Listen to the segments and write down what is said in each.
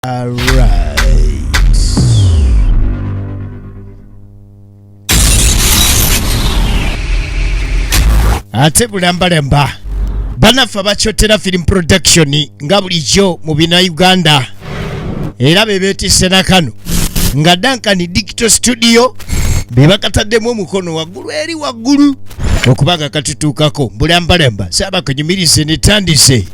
Alright. Ate bulambalamba banaffe abakyotera film production nga bulijjo mu bina Uganda era be beetisse na kano nga Duncan Digital Studio be bakataddemu omukono waggulu eri waggulu okuba nga katutuukako bulambalamba saabakunyumirize netandise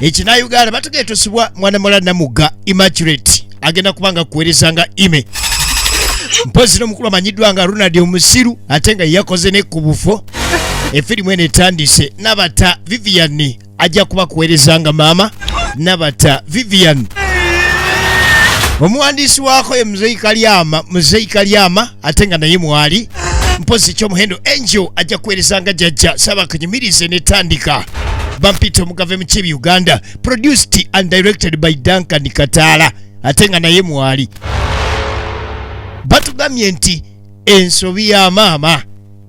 Ekinauganda batugee tosubwa mwana muwala Namugga Immaculate agenda kuba nga kuweereza nga ime mpozi n'omukulu amanyiddwa nga Ronald Omusiru ate nga yakoze ne ku bufo. Efirimu eno etandise Nabata Vivian ajja kuba kuweereza nga maama Nabata Vivian. Omuwandiisi waako ye Muzeeyi Kalyama, Muzeeyi Kalyama ate nga naye mwali mpozi kyomuhendo Angel ajja kuweereza nga jajja Saabakunyumirize netandika. Bampita omugave mukibi Uganda, produced and directed by Duncan Kataala ate nga naye mwali. Batugambye nti ensobi ya maama,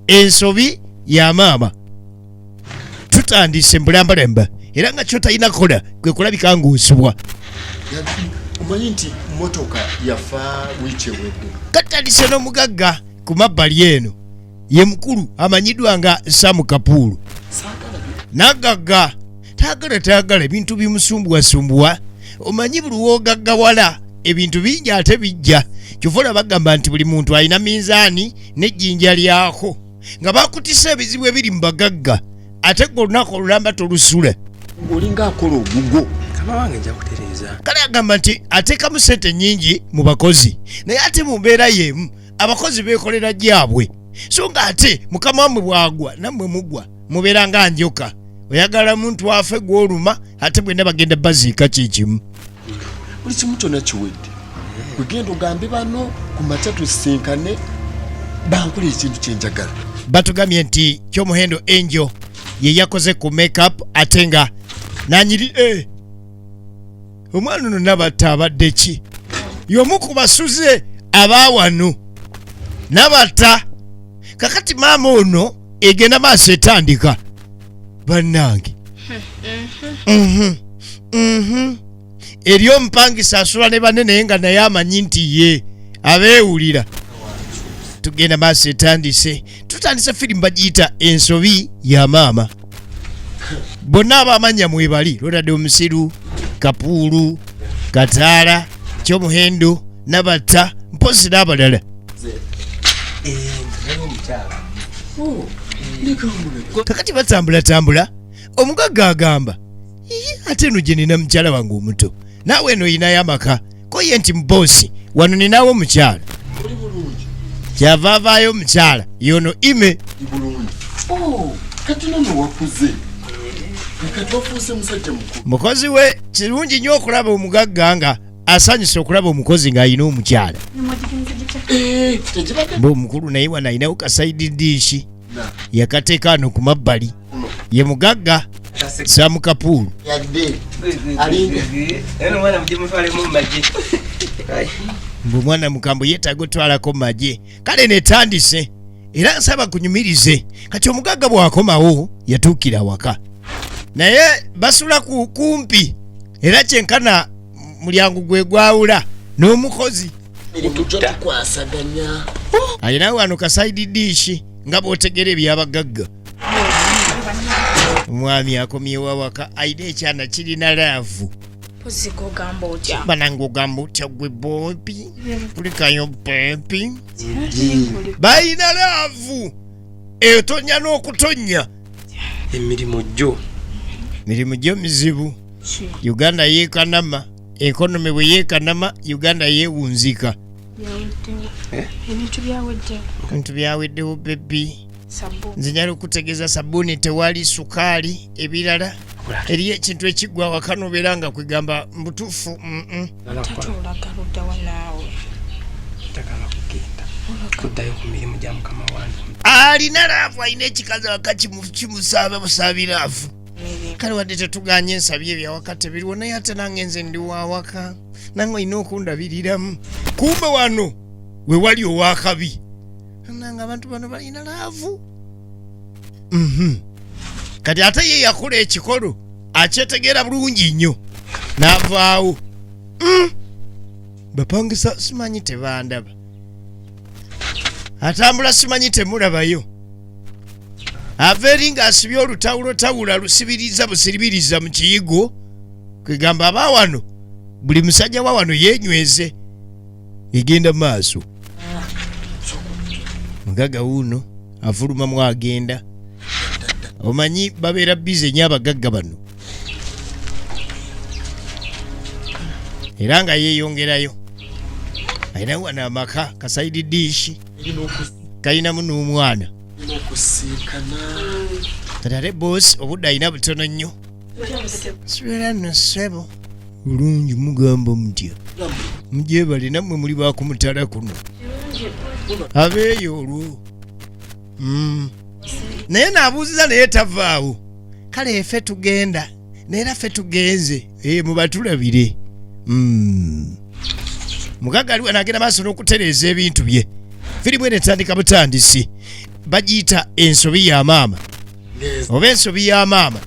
ensobi ya maama. Tutandise mbulambalemba era nga kyotalina kukola kwe kulabika ng'osubwa. Omanyi nti mmotoka yafa wiiki ewedde. Katandise n'omugagga ku mabbali eno ye mukulu amanyiddwa nga Sam Kapuulu. Nagagga taagala taagala ebintu bimusumbuwasumbuwa. Omanyi buli w'ogaggawala ebintu bingi ate bijja. Kyova olaba bagamba nti buli muntu alina minzaani n'ejjinja lyako. Nga bakutisa ebizibu ebiri mu bagagga ate gwe olunaku olulamba tolusula. Olinga akola ogugwo. Kama wange nja kutereeza. Kale agamba nti ateekamu ssente nnyingi mu bakozi naye ate mu mbeera y'emu abakozi beekolera gyabwe, so nga ate mukama wammwe bw'agwa nammwe mugwa, mubeera nga njoka. Oyagala muntu afe gw'oluma ate bwenna bagenda baziika kyekimu. Buli kimu kyonna kiwedde. Gwe genda ogambe bano ku makya tusisinkane bankole ekintu kye njagala. Batugambye nti Kyomuhendo Angel ye yakoze ku makeup ate nga nanyiri omwana ono Nabatta abadde ki? Y'omu ku basuze abaawano Nabatta. Kakati maama ono egenda maaso etandika bannange. Eri omupangisa asula ne banne naye nga naye amanyi nti ye abeewulira. Tugenda maaso etandise. Tutandise firimu bagiyita Ensobi ya Maama. Bonna abamanya mwebali Ronald Omusiru, Kapuulu, Kataala, Kyomuhendo, Nabatta mpozi n'abalala. Kakati batambulatambula, omugagga agamba ate eno gye nina mukyala wange omuto, naawe eno oyinayo amaka. Ko ye nti muboosi wano ninawo omukyala. Kyava avaayo omukyala yono ime. Mukozi we kirungi nnyo okulaba omugagga nga asanyusa okulaba omukozi ng'alina omukyala. Mbu omukulu naye wano alinawo kasayidi diishi yakateeka wano ku mabbali. Ye mugagga Sam Kapuulu. Mbu mwana mukambwe yeetaaga otwalako magye. Kale netandise era nsaba kunyumirize. Kati omugagga bw'akomawo yatuukira waka naye basula ku kumpi era kyenkana mulyango gwe gwawula n'omukozi. Alina wano kasayidi diishi nga bw'otegera ebyabagagga. Omwami akomyewo awaka alina ekyana kirina laavu. Banange ogamba otya gwe bompi kulikayo bompi balina laavu etonya n'okutonya. Emirimu gyo mirimu gyo mizibu. Uganda yeekanama, ekonomi bwe yeekanama Uganda yeewunzika. Ebintu byaweddewo. Ebintu byaweddewo bebbi. Nze njala okutegeeza sabbuuni tewali, sukaali, ebirala. Eriyo ekintu ekiggwa awaka n'obeera nga kwegamba mbutuufu. Taata olaga ludda wa naawe? Njagala kugenda kuddayo ku mirimu gya mukama wange. Alina laavu, alina ekikazi awaka kimusaaba busaabi laavu. Kale wadde tetuganye nsabye ebyawaka tebiriwo naye ate nange nze ndi wawaka nange olina okundabiriramu. Kumbe wano we wali owakabi. Nange abantu bano balina laavu. Kati ate ye yakola ekikolo akyetegeera bulungi nnyo n'avaawo. Bapangisa simanyi tebandaba, atambula simanyi temulabayo, ava eri ng'asibye olutawulo tawula lusibiriza busiribiriza mu kiyigo. Kwegamba aba wano buli musajja wa wano yenyweze egenda maaso. Mugaga wuuno afulumamu agenda. Omanyi babeera bize nnyo abagagga bano, era nga yeeyongerayo. Alina wano amaka ka side dish kalinamu n'omwana. Kati ate bosi obudde alina butono nnyo. Sibeera nno ssebo bulungi, mugamba mutya? Mugyebale nammwe muli bakumutala kuno abeeyo olwo. Naye naabuuziza naye tavaawo. Kale ffe tugenda naye era ffe tugenze. Mubatulabire. Mugagga aliwo nagenda maaso n'okutereeza ebintu bye. Firimu eno etandika butandisi, bagiyita Ensobi ya Maama oba Ensobi ya Maama.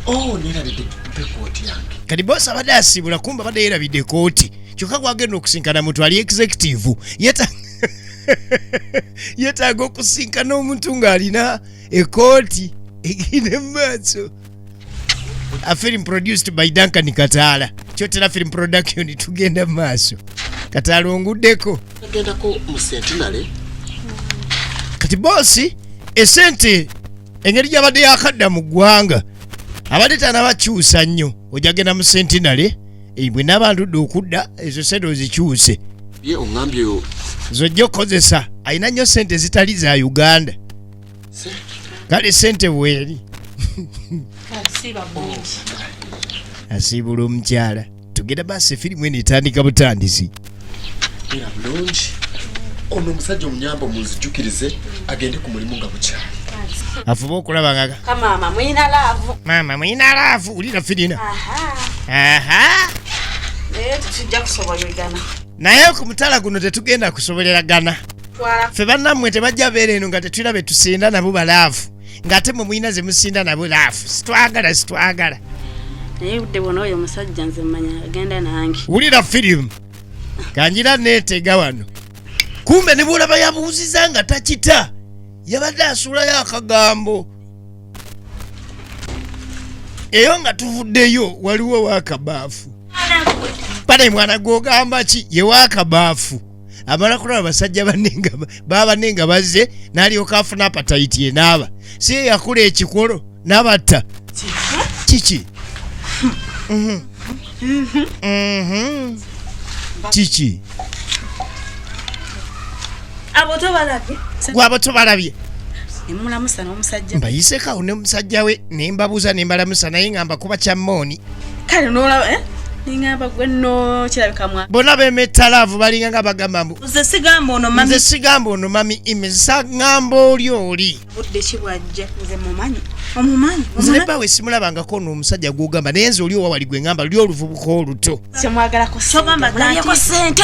Oh, nerabidde mpe kooti yange. Kati bosi abadde asiibula, kumba abadde yerabidde kooti, kyokka gwagenda okusinkana muntu ali executive. Yeetaaga okusinkana omuntu ng'alina ekooti egenda mu maaso. A film produced by Duncan Kataala, Kyotera Film Production. Tugenda mu maaso. Kataala onguddeko. Agendako mu Centenary. Kati boosi esente engeri gyabadde yakadda mu ggwanga abadde tanabakyusa nnyo. Ojja genda mu Centenary, bwe naaba ndudde okudda ezo sente ozikyuse. Ye oŋambye. Zojja okukozesa. Alina nnyo sente zitali za Uganda. Kale sente bweri. Asiibula omukyala, tugenda maaso. Efirimu eno etandika butandisi. Era bulungi ono omusajja omunyamba munzijukirize agende ku mulimu nga bukyali. Afube okulaba nga Kamaama mwina love. Maama mwina love, wulira firina. Aha. Naye tetujja kusoboleragana. Naye ku mutala guno tetugenda kusoboleragana. Twala. Ffe bannammwe tebajja beera eno nga tetulina be tusinda nabo ba love, ng'ate mwe mulina ze musinda nabo love. Sitwagala, sitwagala. Naye budde bwona oyo omusajja nze mmanya agenda nange. Wulira firimu kanjira neetega wano. Kumbe ne bwolaba yabuuziza nga takita, yabadde asuulayo akagambo eyo nga tuvuddeyo. Waliwo wakabaafu pane mwana gwogamba ki ye wakabaafu amala kulaba basajja banne nga baba banne nga bazze, n'alyoka afuna appetite enaaba si ye yakula ekikolo n'abatta kiki. Kiki? Abo tobalabye? Gwabo tobalabye? Nemulamusa n'omusajja. Mbayisekawo ne musajja we ne mbabuuza ne mbalamusa, naye ngamba kuba kyammooni. Kale nolaba, eh? Ningamba gwe nno kirabika mwa Bonna bemetta love, balinga nga bagamba mbu Nze sigamba ono mami. Nze sigamba ono mami ime, saŋŋamba oli oli. Budde ki bwajja? Nze mumanyi, omumanyi. Nze ne bbaawe simulabangako ono omusajja gwogamba, naye nze oli owa wali gwe ŋŋamba luli oluvubuka oluto. Kyemwagalako. Kyogamba mulabyeko sente.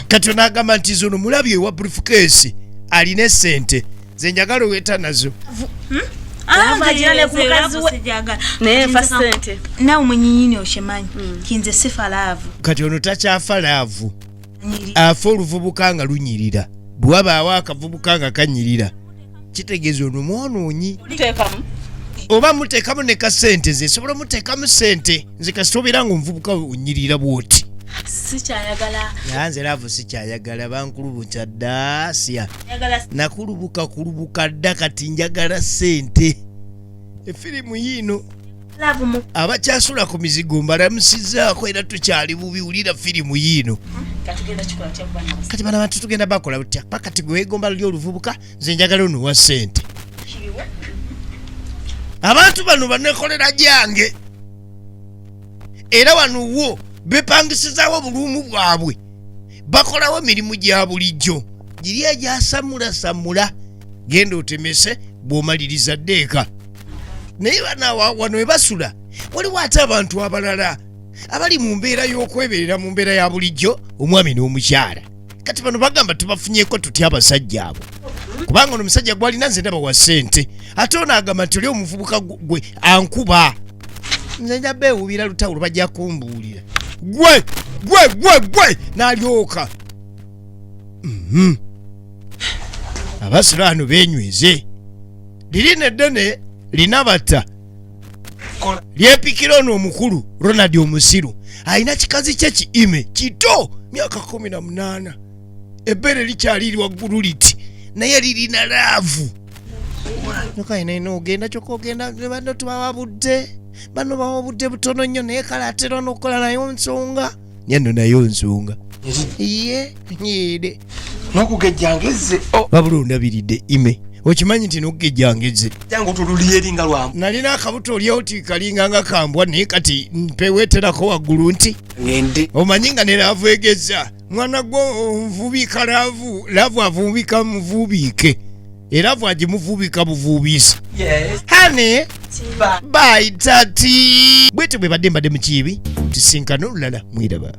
Kati onaagamba nti zono mulabye ewa briefcase alina esente, nze njagala oweta nazo. Agira ne ku mukazi we naye nfa sente. Naawe mwenyinyini okimanyi kinze sifa love. Kati ono takyafa love, afa oluvubuka nga lunyirira. Bwe wabaawo akavubuka nga kanyirira, kitegeeza ono mwonoonyi. Teekamu. Oba muteekamu ne kasente, nze nsobola omuteekamu sente nze kasita obeera nga omuvubuka onyirira bwoti. Sikyayagala. Naye nze love sikyayagala, bankulubuka dda sya. Njagala. Nakulubuka kulubuka dda, kati njagala sente. Efirimu yiino. Love mu Abakyasula ku mizigo mbalamusizaako, era tukyali bubi. Wulira firimu yiino. Katugenda kikola tya bana? Kati bana bantu tugenda bakola butya? Pakati gwe weegomba luli oluvubuka, nze njagala ono wa sente. Abantu bano banekolera gyange, era wano wo bepangisizaawo obuluumu bwabwe, bakolawo emirimu gya bulijjo giri egyasamulasamula, genda otemese bw'omaliriza ddeeka. Naye bano wano we basula waliwo ate abantu abalala abali mu mbeera y'okweberera mu mbeera ya bulijjo, omwami n'omukyala. Kati bano bagamba tubafunyeko tutya abasajja abo? Kubanga ono omusajja gwalina nze ndaba wa ssente, ate ono agamba nti oli omuvubuka gwe ankuba. Nze nja beewuubira lutawulo, bajja kumbuulira gwe. Gwe gwe gwe n'alyoka. Abasiraano beenyweze. Lirina eddene linabatta. Lyepikira ono omukulu Ronald omusiru alina kikazi kye ki ime kito myaka 18, ebbeere likyali liri waggulu liti, naye lirina laavu. Nokayina ogenda kyokka ogenda ne banno tubawa budde, banno bawa budde butono nnyo, naye kale atera n'okukola nayo nsonga nyenno, nayo nsonga ye nyede. N'okugejja ngezze. Oh, wabula ondabiridde ime, okimanyi nti n'okugejja ngezze. Jangu otululi eri nga lwamu. Nalina akabuto olyawo tikalinga nga kambwa, naye kati mpeweeterako waggulu nti Ngende. Omanyi nga ne laavu egeza mwana gwo nvubika laavu, laavu avubika muvubiike, era laavu agimuvubika buvubiisi. Yes. Honey. Bye. Bye tati. Bwete bwe badde mbadde mu kiibi, tusinkane olulala, mwiraba.